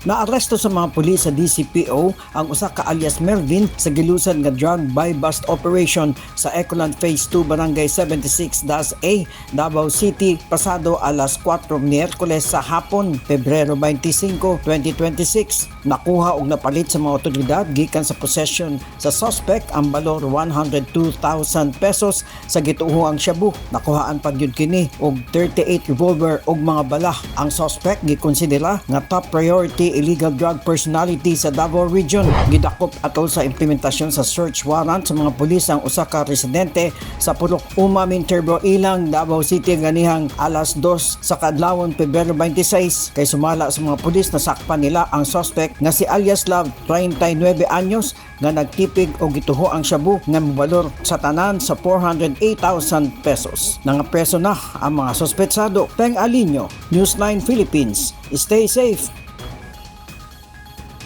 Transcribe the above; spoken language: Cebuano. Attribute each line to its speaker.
Speaker 1: Naaresto sa mga pulis sa DCPO ang usa ka alias Melvin sa gilusad nga drug buy bust operation sa Ecoland Phase 2, Barangay 76-A, Davao City, pasado alas 4 Miyerkules sa hapon, Pebrero 25, 2026. Nakuha og napalit sa mga otoridad gikan sa possession sa suspect ang balor 102,000 pesos sa gituohang shabu. Nakuhaan pa gyud kini og 38 revolver og mga bala. Ang suspect gikonsidera nga top priority illegal drug personality sa Davao Region. Gidakop atol sa implementasyon sa search warrant sa mga pulis ang usa ka residente sa Purok Uma, Minterbro Ilang, Davao City ganihang alas 2 sa kaadlawon, Pebrero 26, kay sumala sa mga pulis, nasakpan nila ang suspect nga si alias Love, 39 anyos, nga nagtipig og gituho ang shabu nga mobalor sa tanan sa 408,000 pesos. Nangapreso na ang mga suspetsado. Peng Alinio, News 9 Philippines. Stay safe.